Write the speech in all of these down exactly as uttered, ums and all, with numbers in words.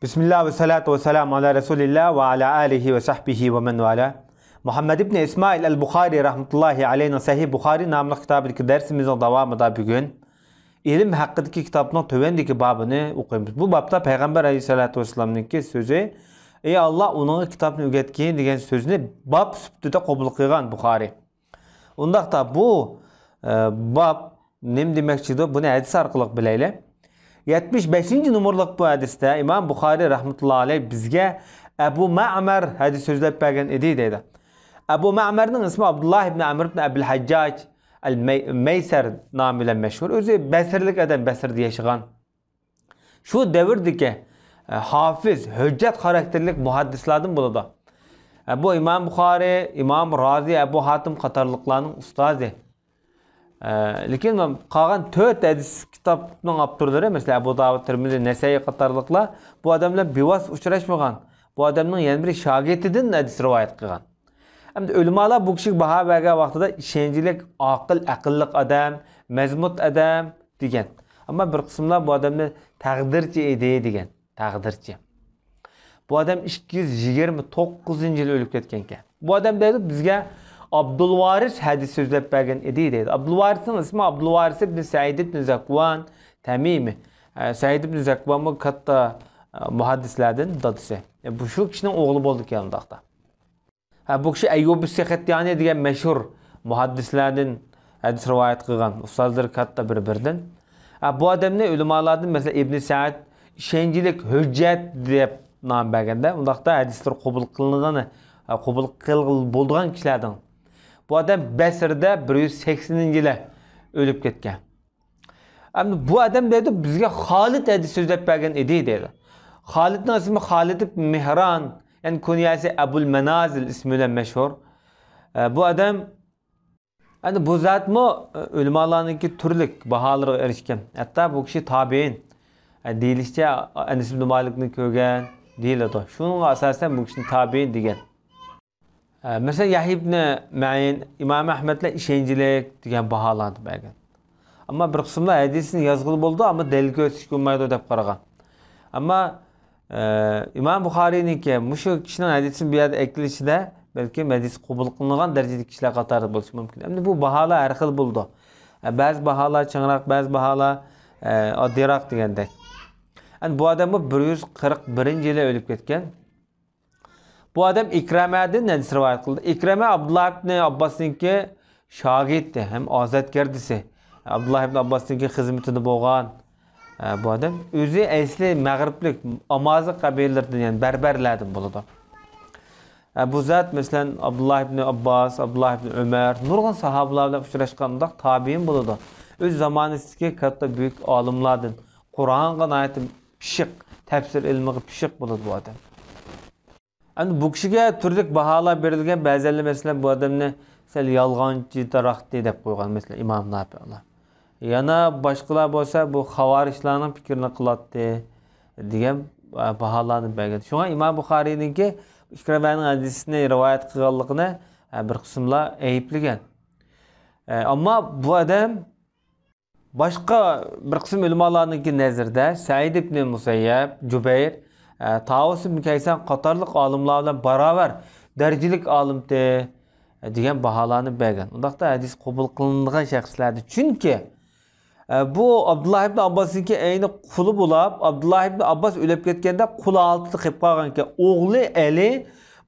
بىسمىللا ۋەسسالاتۇ ۋەسسالامۇ ئالا رەسۇلىللا ۋە ئالا ئالىھى ۋە سەھبىھى ۋە مەن ۋالا. مۇھەممەد ئىبنى ئىسمائىل ئەل بۇخارى رەھمەتۇللاھى ئەلەيھنىڭ سەھىھ بۇخارى ناملىق كىتابىدىكى دەرسىمىزنىڭ داۋامىدا بۈگۈن ئىلىم ھەققىدىكى كىتابنىڭ تۆۋەندىكى بابىنى ئوقۇيمىز. بۇ بابتا پەيغەمبەر ئەلەيھىسسالاتۇ ۋەسسالامنىڭكى سۆزى، ئەي ئاللا، ئۇنىڭغا كىتابنى ئۆگەتكىن دېگەن سۆزنى باب سۈپىتىدە قوبۇل قىلغان بۇخارى. ئۇنداقتا بۇ، ئە، باب نېمە دېمەكچىدۇ؟ بۇنى ھەدىس ئارقىلىق بىلەيلى. يەتمىش بەشىنچى نومۇرلۇق بۇ ھەدىستە ئىمام بۇخارى رەھمەتۇللا ئەلەيھ بىزگە ئەبۇ مەئمەر ھەدىس سۆزلەپ بەرگەن ئىدى دەيدۇ. ئەبۇ مەئمەرنىڭ ئىسمى ئابدۇللا ئىبن ئەمر ئىبن ئەبىل ھەججاج ئەل مەي-، مەيسەر نامى بىلەن مەشھۇر. ئۆزى بەسرىلىك ئادەم، بەسرىدە ياشىغان. شۇ دەۋردىكى، ئە، ھافىز، ھۆججەت خاراكتېرلىك مۇھەددىسلاردىن بولىدۇ. ئە، بۇ ئىمام بۇخارى، ئىمام رازى، ئەبۇ ھاتىم قاتارلىقلارنىڭ ئۇستازى. ئە، لېكىن قالغان تۆت ھەدىس كىتابنىڭ ئاپتورلىرى، مەسىلەن، ئەبۇ داۋۇد، تىرمىزى، نەسەئىي قاتارلىقلار، بۇ ئادەملەر بىۋاسىتە ئۇچراشمىغان. بۇ ئادەمنىڭ يەنە بىر شاگىرتىدىن ھەدىس رىۋايەت قىلغان. ئەمدى ئۆلىمالار بۇ كىشىگە باھا بەرگەن ۋاقتىدا ئىشەنچلىك، ئاقىل، ئەقىللىق ئادەم، مەزمۇت ئادەم دېگەن. ئەمما بىر قىسىملار بۇ ئادەمنى تەقدىرچى ئىدى دېگەن. تەقدىرچى. بۇ ئادەم ئىككى يۈز يىگىرمە توققۇزىنچى يىلى ئۆلۈپ كەتكەنكەن. بۇ ئادەم دەيدۇ، بىزگە ئابدۇلۋارىس ھەدىس سۆزلەپ بەرگەن ئىدى دەيدۇ. ئابدۇلۋارىسنىڭ ئىسمى ئابدۇلۋارىس ئىبن سەئىد ئىبن زەكۋان تەمىمى. ئە، سەئىد ئىبن زەكۋانمۇ كاتتا، ئە، مۇھەددىسلەردىن دادىسى. ئە، بۇ شۇ كىشىنىڭ ئوغلى بولىدىكەن ئۇنداقتا. ھە، بۇ كىشى ئەييۇبۇس سەختىيانى دېگەن مەشھۇر مۇھەددىسلەردىن ھەدىس رىۋايەت قىلغان، ئۇستازلىرى كاتتا بىر-بىرىدىن. ھە، بۇ ئادەمنى ئۆلىمالاردىن، مەسىلەن، ئىبنى سەئەد ئىشەنچلىك ھۆججەت دەپ نام بەرگەندە، ئۇنداقتا ھەدىسلىرى قوبۇل قىلىنغىنى، ھە، قوبۇل قىلغىلى بولىدىغان كىشىلەردىن. بۇ ئادەم بەسرىدە بىر يۈز سەكسىنىنچى يىلى ئۆلۈپ كەتكەن. ئەمدى بۇ ئادەم دەيدۇ، بىزگە خالىد ھەدىس سۆزلەپ بەرگەن ئىدى دەيدۇ. خالىدنىڭ ئىسمى خالىد ئىبن مېھران، يەنى كۇنيەسى ئەبۇل مەنازىل ئىسمى بىلەن مەشھۇر. ئە، بۇ ئادەم، ئەمدى بۇ زاتمۇ، ئە، ئۆلىمالارنىڭكى تۈرلۈك باھالىرىغا ئېرىشكەن. ھەتتا بۇ كىشى تابىئىن. ئە، دېيىلىشىچە، ئەنەس ئىبن مالىكنى كۆرگەن دېيىلىدۇ. شۇنىڭغا ئاساسەن بۇ كىشىنى تابىئىن دېگەن. ئە، مەسىلەن، يەھيا ئىبنى مەئىن، ئىمام ئەھمەدلەر ئىشەنچلىك دېگەن باھالارنى بەرگەن. ئەمما بىر قىسىملار ھەدىسنى يازغىلى بولىدۇ، ئەمما دەلىل كۆرسىتىشكە بولمايدۇ دەپ قارىغان. ئەمما، ئە، ئىمام بۇخارىينىڭكى مۇشۇ كىشىنىڭ ھەدىسىنى بۇ يەردە ئەكېلىشىدە بەلكىم ھەدىس قوبۇل قىلىنغان دەرىجىدىكى كىشىلەر قاتارىدا بولۇشى مۇمكىن. ئەمدى بۇ باھالار ھەر خىل بولىدۇ. ئە، بەزى باھالار چىڭراق، بەزى باھالار، ئە، ئاددىيراق دېگەندەك. ئەمدى بۇ ئادەممۇ بىر يۈز قىرىق بىرىنچى يىلى ئۆلۈپ كەتكەن. بۇ ئادەم ئىكرەمەدىن ھەدىس رىۋايەت قىلدى. ئىكرەمە ئابدۇللا ئىبنى ئابباسنىڭكى شاگىرتى ھەم ئازادگەردىسى. ئابدۇللا ئىبنى ئابباسنىڭكى خىزمىتىدە بولغان، ئە، بۇ ئادەم. ئۆزى ئەسلى مەغرىبلىك، ئامازىغ قەبىلىلىرىدىن، يەنى بەربەرلەردىن بولىدۇ. ئە، بۇ زات، مەسىلەن، ئابدۇللا ئىبنى ئابباس، ئابدۇللا ئىبنى ئۆمەر، نۇرغۇن ساھابىلار بىلەن ئۇچراشقان، ئۇنداق تابىئىن بولىدۇ. ئۆز زامانىسىدىكى كاتتا بۈيۈك ئالىملاردىن، قۇرئانغا ناھايىتى پىششىق، تەپسىر ئىلمىغا پىششىق بولىدۇ بۇ ئادەم. ئەمدى بۇ كىشىگە تۈرلۈك باھالار بېرىلگەن، بەزىلەر، مەسىلەن، بۇ ئادەمنى سەل يالغانچى تاراقتى دەپ قويغان، مەسىلەن، ئىمام نافىئلار. يەنە باشقىلار بولسا بۇ خاۋارىجلارنىڭ پىكرىنى قىلاتتى دېگەن، ئە، باھالارنى بەرگەن. شۇڭا ئىمام بۇخارىينىڭكى ئىكرىمەنىڭ ھەدىسىنى رىۋايەت قىلغانلىقىنى، ئە، بىر قىسىملار ئەيىبلىگەن. ئە، ئەمما بۇ ئادەم باشقا بىر قىسىم ئۆلىمالارنىڭكى نەزىرىدە سەئىد ئىبنى مۇسەييەب، جۇبەير، ئە، تاۋۇس ئىبنى كەيسان قاتارلىق ئالىملار بىلەن باراۋەر دەرىجىلىك ئالىمتى دېگەن باھالارنى بەرگەن. ئۇنداقتا ھەدىس قوبۇل قىلىنىدىغان شەخسلەردە. چۈنكى، ئە، بۇ ئابدۇللا ئىبنى ئابباسنىڭكى ئەينى قۇلى بولاپ، ئابدۇللا ئىبنى ئابباس ئۆلۈپ كەتكەندە قۇل ھالىتىدە قېلىپ قالغانىكەن. ئوغلى ئەلى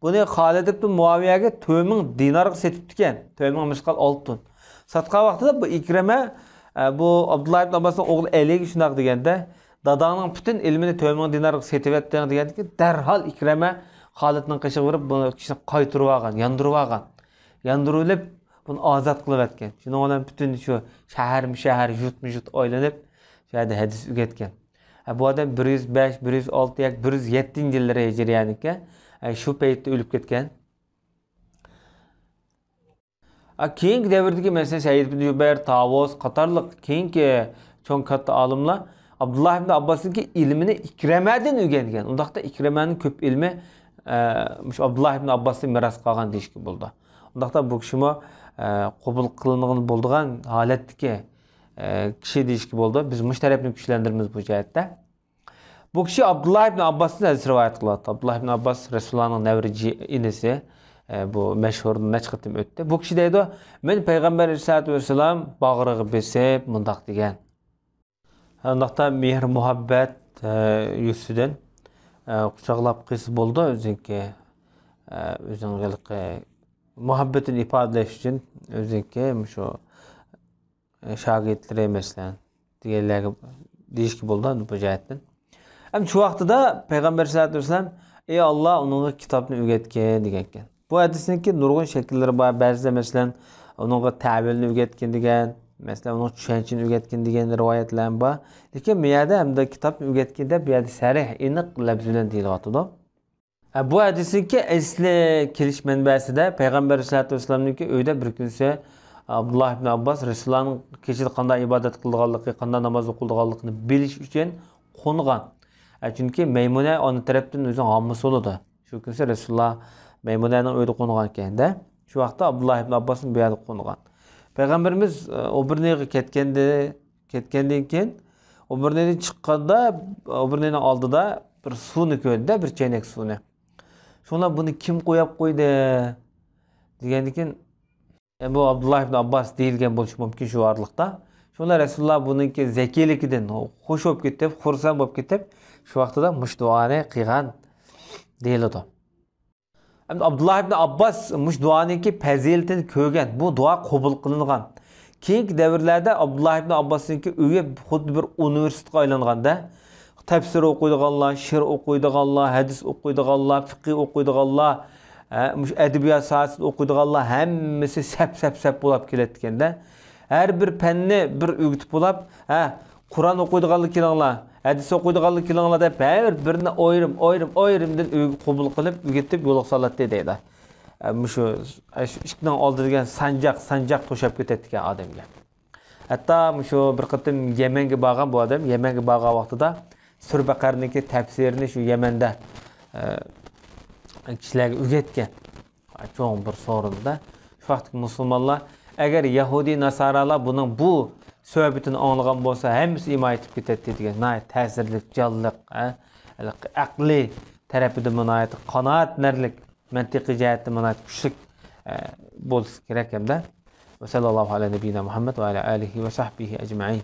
بۇنى خالىد ئىبنى مۇئاۋىيەگە تۆت مىڭ دىنارغا سېتىپتىكەن. تۆت مىڭ مىسقال ئالتۇن. ساتقان ۋاقتىدا بۇ ئىكرىمە، ئە، بۇ ئابدۇللا ئىبن ئابباسنىڭ ئوغلى ئەلىگە شۇنداق دېگەندە، داداڭنىڭ پۈتۈن ئىلمىنى تۆت مىڭ دىنارغا سېتىۋەتتىڭ دېگەندىن كېيىن، دەرھال ئىكرىمە خالىدنىڭ قېشىغا بېرىپ، بۇ كىشىنى قايتۇرۇۋالغان، ياندۇرۇۋالغان. ياندۇرۇۋېلىپ، بۇنى ئازاد قىلىۋەتكەن. شۇنىڭ بىلەن پۈتۈن شۇ شەھەرمۇ شەھەر، يۇرتمۇ يۇرت ئايلىنىپ، شۇ يەردە ھەدىس ئۆگەتكەن. ئە، بۇ ئادەم بىر يۈز بەش، بىر يۈز ئالتە ياكى بىر يۈز يەتتىنچى يىللىرى ھىجرىيەنىكەن. ئە، شۇ پەيتتە ئۆلۈپ كەتكەن. ئا، كېيىنكى دەۋردىكى، مەسىلەن، سەئىد ئىبن جۇبەير، تاۋۇس قاتارلىق كېيىنكى چوڭ كاتتا ئالىملار ئابدۇللا ئىبن ئابباسنىڭكى ئىلمىنى ئىكرىمەدىن ئۆگەنگەن. ئۇنداقتا ئىكرىمەنىڭ كۆپ ئىلمى، ئە، مۇشۇ ئابدۇللا ئىبن ئابباستىن مىراس قالغان دېيىشكە بولىدۇ. ئۇنداقتا بۇ كىشىمۇ، ئە، قوبۇل قىلىنغىلى بولىدىغان ھالەتتىكى، ئە، كىشى دېيىشكە بولىدۇ. بىز مۇشۇ تەرەپنى كۈچلەندۈرىمىز بۇ جەھەتتە. بۇ كىشى ئابدۇللا ئىبن ئابباستىن ھەدىس رىۋايەت قىلىۋاتىدۇ. ئابدۇللا ئىبن ئابباس رەسۇلۇللانىڭ نەۋرە جى-، ئىنىسى. ئە، بۇ مەشھۇر نەچچە قېتىم ئۆتتى. بۇ كىشى دەيدۇ، مەن پەيغەمبەر ئەلەيھىسسالاتۇ ۋەسسالام باغرىغا بېسىپ مۇنداق دېگەن. ئۇنداقتا مېھىر مۇھەببەت، ئە، يۈزىسىدىن، ئە، قۇچاقلاپ قىلسا بولىدۇ، ئۆزىنىڭكى، ئە، ئۆزىنىڭ ھېلىقى مۇھەببىتىنى ئىپادىلەش ئۈچۈن ئۆزىنىڭكى مۇشۇ، ئە، شاگىرتلىرى مەسىلەن دېگەنلەرگە دېيىشكە بولىدۇ بۇ جەھەتتىن. ئەمدى شۇ ۋاقتىدا پەيغەمبەر سەللەللاھۇ ئەلەيھى ۋەسەللەم، ئى ئاللا، ئۇنىڭغا كىتابنى ئۆگەتكىن دېگەنكەن. بۇ ھەدىسنىڭكى نۇرغۇن شەكىللىرى بار. بەزىلەر مەسىلەن ئۇنىڭغا تەۋىلنى ئۆگەتكىن دېگەن، مەسىلەن ئۇنىڭغا چۈشەنچىنى ئۆگەتكىن دېگەن رىۋايەتلەر بار. لېكىن بۇ يەردە ھەمدە كىتابنى ئۆگەتكىن دەپ بۇ يەردە سەرىھ، ئېنىق لەپزى بىلەن دېيىلىۋاتىدۇ. ھە، بۇ ھەدىسنىڭكى ئەسلى كېلىش مەنبەسىدە پەيغەمبەر ئەلەيھىسسالاتۇ ۋەسسالامنىڭكى ئۆيىدە بىر كۈنسى ئابدۇللا ئىبن ئابباس رەسۇلۇللانىڭ كېچىدە قانداق ئىبادەت قىلىدىغانلىقى، قانداق ناماز ئوقۇيدىغانلىقىنى بىلىش ئۈچۈن قونغان. ھە، چۈنكى مەيمۇنە ئانا تەرەپتىن ئۆزىنىڭ ھاممىسى بولىدۇ. شۇ كۈنسى رەسۇلۇللا مەيمۇنەنىڭ ئۆيىدە قونغان ئىكەن-دە. شۇ ۋاقىتتا ئابدۇللا ئىبن ئابباسمۇ بۇ يەردە قونغان. پەيغەمبىرىمىز، ئە، ئوبرىنىغا كەتكەندە، كەتكەندىن كېيىن ئوبرىنىدىن چىققاندا، ئوبرىنىنىڭ ئالدىدا بىر سۇنى كۆردى-دە، بىر چەينەك سۇنى. شۇڭلار بۇنى كىم قوياپ قويدى؟ دېگەندىن كېيىن، ئە، بۇ ئابدۇللا ئىبن ئابباس دېيىلگەن بولۇشى مۇمكىن شۇ ئارىلىقتا. شۇڭلار رەسۇلۇللا بۇنىڭكى زەكىيلىكىدىن خۇش بولۇپ كېتىپ، خۇرسەن بولۇپ كېتىپ، شۇ ۋاقتىدا مۇشۇ دۇئانى قىلغان دېيىلىدۇ. ئەمدى ئابدۇللا ئىبن ئابباس مۇشۇ دۇئانىڭكى پەزىلىتىنى كۆرگەن، بۇ دۇئا قوبۇل قىلىنغان. كېيىنكى دەۋرلەردە ئابدۇللا ئىبن ئابباسنىڭكى ئۆيى خۇددى بىر ئۇنىۋېرسىتېتقا ئايلانغاندا، تەپسىر ئوقۇيدىغانلار، شېئىر ئوقۇيدىغانلار، ھەدىس ئوقۇيدىغانلار، فىقھى ئوقۇيدىغانلار، ھە، مۇشۇ ئەدەبىيات ساھەسىدە ئوقۇيدىغانلار ھەممىسى سەپ، سەپ، سەپ بولاپ كېلەتتىكەن-دە. ھەر بىر پەننى بىر ئۆگىتىپ بولاپ، ھە، قۇرئان ئوقۇيدىغانلار كېلىڭلار، ھەدىس ئوقۇيدىغانلار كېلىڭلار دەپ، ھەر بىرىنى ئايرىم، ئايرىم، ئايرىمدىن ئۆيگە قوبۇل قىلىپ، ئۆگىتىپ يولغا سالاتتى دەيدۇ. ئە، مۇشۇ، ئە، شۇ ئىتنىڭ ئالدى دېگەن سانجاق، سانجاق توشاپ كېتەتتىكەن ئادەمگە. ھەتتا مۇشۇ بىر قېتىم يەمەنگە بارغان بۇ ئادەم، يەمەنگە بارغان ۋاقتىدا سۈرە بەقەرىنىڭكى تەپسىرىنى شۇ يەمەندە، ئە، كىشىلەرگە ئۆگەتكەن. چوڭ بىر سورۇندا. شۇ ۋاقىتتىكى مۇسۇلمانلار، ئەگەر يەھۇدىي ناسارالار بۇنىڭ بۇ سۆھبىتىنى ئاڭلىغان بولسا، ھەممىسى ئىمان ئېيتىپ كېتەتتى دېگەن. ناھايىتى تەسىرلىك، جانلىق، ھە؟ ئەقلىي تەرىپىدىنمۇ ناھايىتى قانائەتلىنەرلىك، مەنتىقىي جەھەتتىنمۇ ناھايىتى كۈچلۈك، ئە، بولسا كېرەك ھەمدە. ۋە سەللەللاھۇ ئەلا نەبىييىنا مۇھەممەد ۋە ئەلا ئالىھى ۋە سەھبىھى ئەجمەئىن.